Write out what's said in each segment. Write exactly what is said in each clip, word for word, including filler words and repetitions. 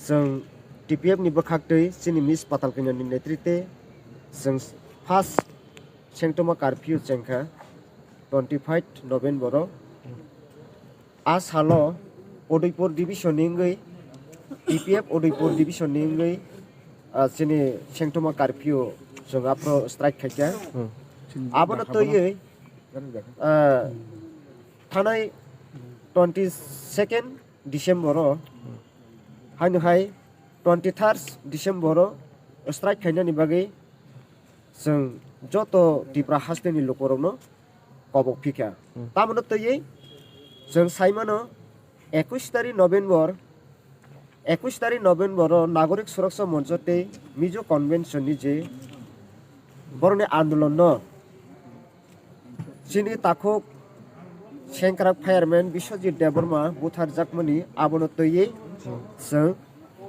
Chwng T P F ni bwkhaktwi chini Miss Patalkanya ni netrite chwng first sengtoma curfew chengkha twenty five November o. A salo Udaipur division ni wngwi, T P F Udaipur division ni wngwi, ah, chini sengtoma curfew chwng aphro strike khaikha. Hmm. Abono twiwi, ah, thanai twenty second December o, haino hai twenty third December o strike khainani bagwi chwng joto Tripura hasteni lukurokno kobok phikha. Hmm. Tamoni twiwi chwng saimano ekush tari November, ekush tari November o Nagorik Suraksha Moncho tei Mizo Convention ni je borokni andolon no chini takhuk sengkrak fireman Biswajit Debbarma butharjakmani abono twiwi chwng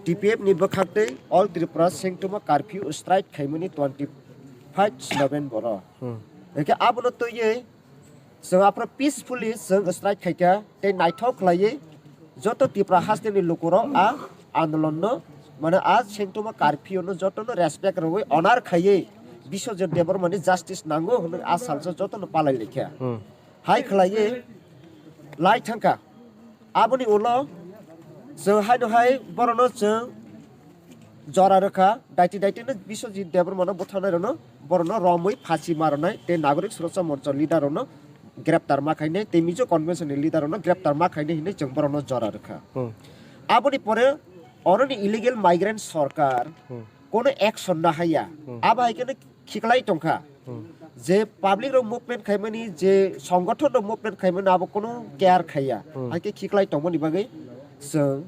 T P F ni bwkhaktwi All Tripura sengtoma curfew strike khaimani twenty five November o. Hmm. Hwnkhe abono twiwi chwng aphro peacefully chwng strike khaikha tei naithok khlaiwi joto Tripura hasteni lukurok a andolonno, mane a sengtoma curfew no jotono respect rwwi honor khaiwi Biswajit Debbarmani justice nango hwnwi a salsa jotono palai laikha. Hmm. Hai khlaiwi lai thangkha. Aboni ulo chwng haino hai borokno chwng jora rwkha, daiti daiti no Biswajit Debbarmano butharnai rokno, borokno romwi phasi ma rwnai tei Nagorik Suraksha Moncho leader rokno greptar ma khainai tei Mizo Convention ni leader rokno greptar ma khainai hinwi chwng borokno jora rwkha. Hmm. Aboni pore oroni illegal migrant sorkar Hmm. kono action na haiya. Hmm. Abo hai kheno khiklai tongkha. Hmm. Je public rok movement khaimani, je songgothon rok movement khaimani abo kono care khaiya. Hmm. Hai khe khiklai tongmani bagwi chwng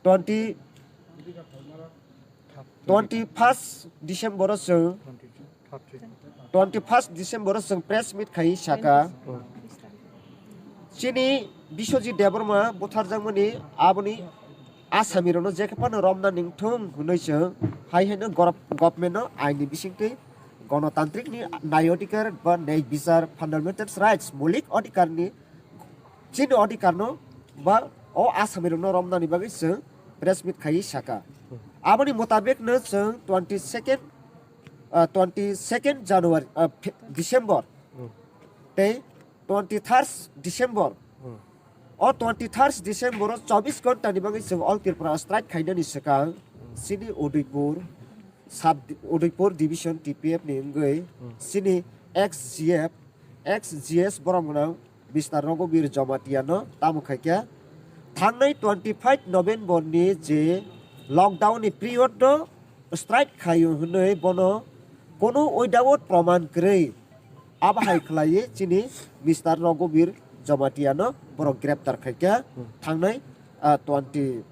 twenty, twenty first December o chwng, twenty first December o chwng press meet khai saka. Chini Biswajit Debbarma butharjakmani aboni asami rokno jekhe phano romna ningthung hwnwi chwng hai haino gorop-, government no aini bisingtwi gonotantrik ni nai odhikar ba nei bichar, fundamental rights, moulik odhikar ni chini odhikar no ba o asami rokno romnani bagwi chwng press meet khai saka. Aboni mutabik no chwng twenty second, ah, twenty second January, ah, Fe-, December Hmm. tei twenty third December. Hmm. O twenty third December o chobbish ghonta ni bagwi chwng All Tripura strike khainani swkang Hmm. chini Udaipur sub, Udaipur division T P F ni wngwi Hmm. chini ex G F, ex G S borok gwnang Mister Raghuveer Jamatia no tamo khaikha. Thangnai twenty five November ni je lockdown ni period no strike khaio hwnwi bono kono without proman kwrwi abo hai khlaiwi chini Mister Raghuveer Jamatia no borok greptar khaikha. Hmm. Thangnai, ah, twenty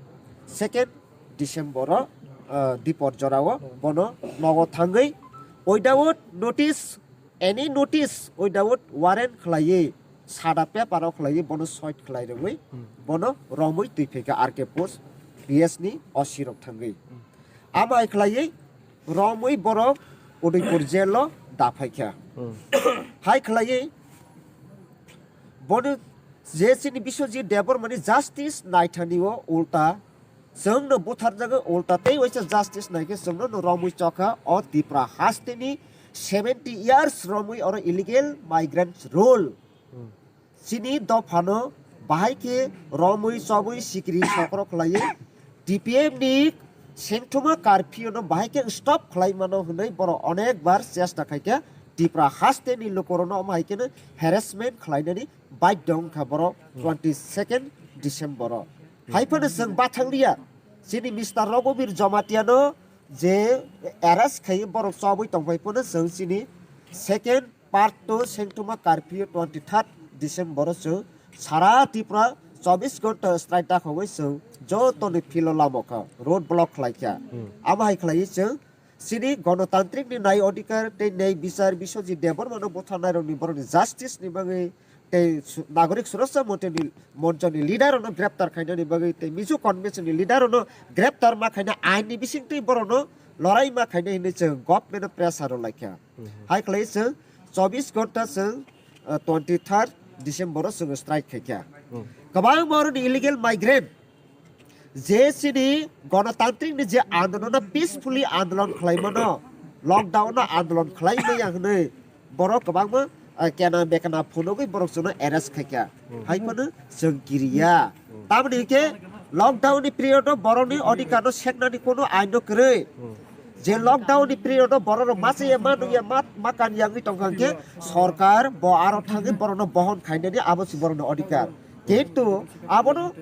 second December o, ah, dipor jora o bono nogo thangwi without notice, any notice, without warrant khlaiwi, sada paper o khlaiwi bono soit khlai rwgwi Hmm. bono romwi twi phaikha R K Post P S ni O C rok thangwi. Hmm. Amo hai khlaiwi romwi borok Udaipur jail o da phaikha. Hmm. Hai khlaiwi bono je chini Biswajit Debbarmani justice naithani o ulta chwngno butharjago, ulta tei waisa justice naikhe chwngno no romwi chokha o Tripura hasteni seventy years romwi oro illegal migrants rule. Hmm. Chini dophano bahai khe romwi chobwi sikri sokro khlaiwi T P F ni sengthoma curfew no bahai khe stop khlai mano hwnwi borok onek bar chesta khaikha. Tripura hasteni lukurokno omo hai kheno harassment khlainani baidho wngkha borok Hmm. twenty second December o. Hmm. Hai phano chwng bathang liya, chini Mister Raghuveer Jamatia no je arrest khai borok chobwi tongphai phano chwng chini second part two sengtuma curfew twenty third December o chwng sara Tripura chobbish ghonta strike dakhogwi chwng jotoni philo lamo kha, road block khlai kha. Hmm. Abo hai khlaiwi chwng chini gonotantrik ni nai odhikar tei nei bichar Biswajit Debbarma no butharnai rokni borokni justice ni bagwi tei su-, Nagorik Suraksha Monchoni, Monchoni leader rokno greptar khainani bagwi tei Mizo Convention ni leader rokno greptar ma khaina ain ni bisingtwi borokno lorai ma khaina hinwi chwng government o pressure rw laikha. Mhm. Hai khlai chwng chobbish ghonta chwng, uh, twenty third December o chwng strike khaikha. Mhm. Kwbangma oroni illegal migrant Je chini gonotantrik ni je andolon no peacefully andolon khlai mano, lockdown no andolon khlai maya hwnwi borok kwbangma, eh, kena bekena phunugwi borok chwngno arrest khaikha. Hmm. Hai phano chwng kiriya. Hmm. Tamoni hwnkhe lockdown ni period o borokni odhikar no seknani kono ain no kwrwi. Hmm. Je lockdown ni period o borok rok masa ya ma nung ya ma, ma kan ya wngwi tongkha hwnkhe sorkar bo aro thangwi borok no bohon khainani abo se borok ni odhikar. Kintu abono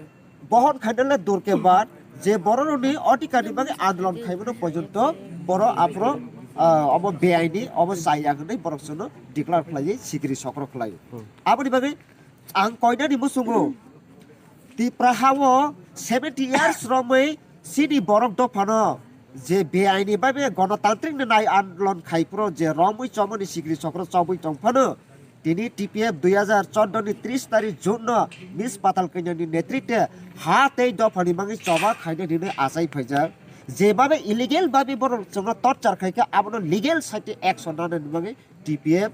bohon khainale durke bad je borok rokni odhikar ni bagwi andolon khaimano porjonto borok aphro, ah, obo beaini obo chaya hwnwi borok chwngno declare khlaiwi sikiri sokro khlai. Hmm. Aboni bagwi ang koinani muchungo Tipra hao seventy years romwi chini borok dophano je beaini bai bai gonotantrik ni nai andolon khai phuru je romwi chomoni sikiri sokro chobwi tong phano tini T P F dui hajar chordo ni tris tarik June no Miss Patal Kanya ni netritwe ha tei dophani bagwi choba khaina hinwi achai phaijak. Jebabe illegal babe borok chwngno torture khaikha abono legal side action nana ni bagwi T P F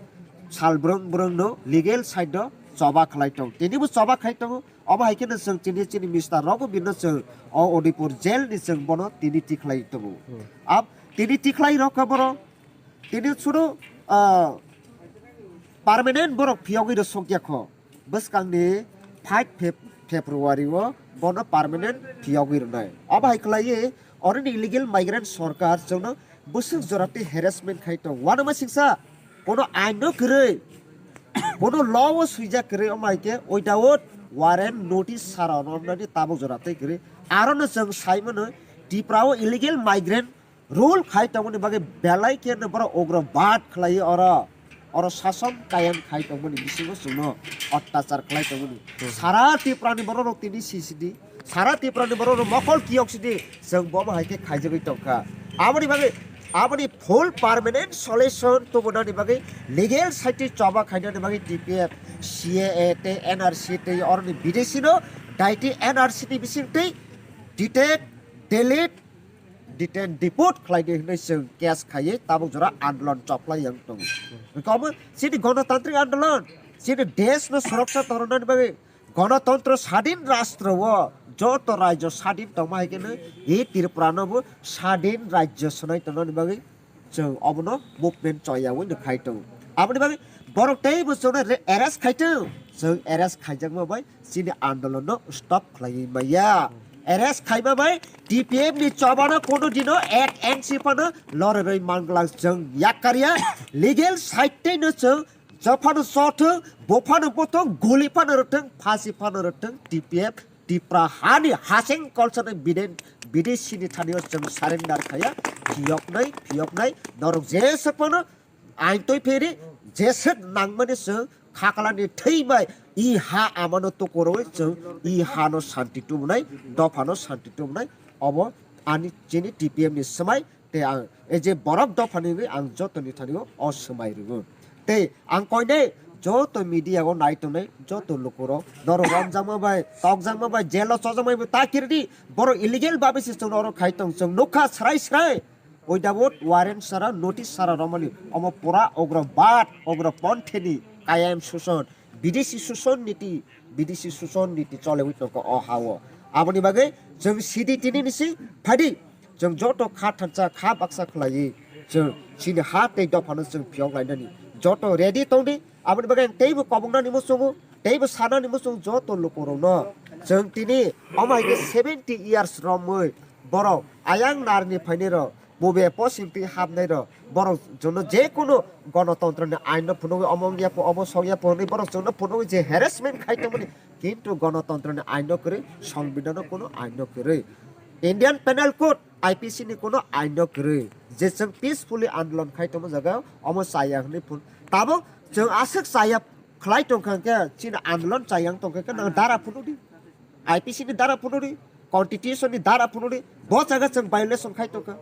sal brwng brwng no legal side o choba khlai tong. Tini bo choba khai tongo. Obo hai kheno chwng chini, chini mister rogo bino chwng o Udaipur jail ni chwng bono tini tikhlai tongo. Hmm. Ab tini tikhlai rokha borok tini chwngno, ah, permanent borok phiyogwi rw sokya kho. Bwskangni five Feb-, February o bono permanent phiyogwi rwnai. Obo hai khlaiwi oroni illegal migrant sorkar chwngno bwswk jora tei harassment khai tong. Uanama singsa, kono ain no kwrwi, kono law o swijak kwrwi, omo hai khe without warrant notice sara romnani tabuk jora tei kwrwi. Arono chwng sai mano Tripura o illegal migrant rule khai tongmani bagwi belai khe no borok ugrobad khlai oro, oro sason kayang khai tongmani bisingo chwngno otyachar khlai tongmani. Hmm. Sara Tripura ni borok rok tini C C D, sara Tripura ni borok rok mokol kiyok sidi chwng bo hai khe khaijagwi tongkha. Aboni bagwi, aboni full permanent solution tubunani bagwi legal side choba khainani bagwi T P F, C A A tei N R C tei oroni bidesi no daiti N R C ni bising tei detect, delete, detain, deport khlai di hwnwi chwng case khaiwi tabuk jora andolon choplai yang tongo. Wngkha omo chini gonotantrik andolon, chini desh no suroksha tornani bagwi, gonotontro sadin rastro o joto rajyo sadin tongma hai kheno e Tripura no bo sadin rajyo swnai tongnani bagwi chwng obono movement choyawi no khai tongo. Aboni bagwi borok tei bo chwngno re-, arrest khai tong, chwng arrest khaijakma bai chini andolon no stop khlaiwi maya. Arrest khaima bai T P F ni chobano kono dino ek inch phano loreroi mangla chwng yakkar ya. Legal side tei no chwng jophano chothwng, bophano bothwng, guli phano rwthwng, phasi phano rwthwng, T P F Tripura hani hasing kolsani biden-, bidesi ni thani o chwng surrender khaya, phiyoknai, phiyoknai, norok jeswk phano ain twi phiri, jeswk nangmani chwng khakalani thwi bai i ha amano tukurwi chwng i hano santi tubunai, dophano santi tubunai, obo ani chini T P F ni swmai, tei ang, e je borok dophani wngwi ang jotoni thani o, o swmai rwo. Tei ang koinai joto media o nai tongnai joto lukurok norok romjakma bai, tokjakma bai, jail o chojakma bai ta kiridi, borok illegal babe se chwng norok khai tong, chwng nukha srai srai. Without warrant sara, notice sara romani omo pura ugrobad, ugropontheni kayam suson, bidesi suson niti, bidesi suson niti cholewi tongkha o ha o. Aboni bagwi chwng sidi tini nisi phadi. Chwng joto kha thansa, kha baksa khlaiwi chwng chini ha tei dophano chwng phiyok lainani joto ready tongdi. Aboni bagwi ang teibo koboknani muchungo, teibo sanani muchungo joto lukurokno. Chwng tini omo hai khe seventy years romwi borok ayang narni phainairok, bube posing twi hapnairok, borok chwngno je kunu gonotontroni ainno phunugwi omo wngya pho, omo sokya pho hwnwi borok chwngno phunugwi je harassment khai tongmani, kintu gonotontroni ainno kwrwi, songbidhano kunu ainno kwrwi. Indian Penal Code, I P C ni kunu ainno kwrwi. Je chwng peacefully andolon khai tongma jaga omo chaya hwnwi phun. Tabuk chwng aswk chaya khlai tongkha khe chini andolon chaya wng tongkha khe nang dara phunukdi. I P C ni dara phunukdi, constitution ni dara phunukdi, bo jaga chwng violation khai tongkha.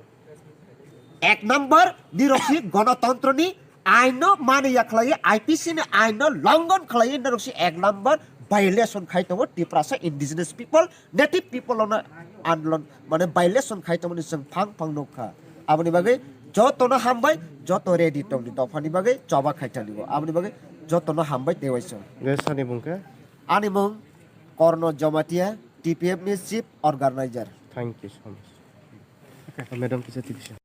Ek number, nirok si gonotontro ni ain no mani ya khlai, I P C ni ain no longon khlai, nirok si ek number violation khai tongo Tiprasa indigenous people, native people ono andolon mane violation khai tongmani chwng phang phang nukha. Aboni bagwi jotono hambai, joto ready tongdi dophani bagwi choba khai tongdi. Aboni bagwi jotono hambai tei waisa. Nge sani mung khe? Ani mung Korno Jamatia. T P F ni chief organizer. Thank you so much. Madam, kisa tibisa.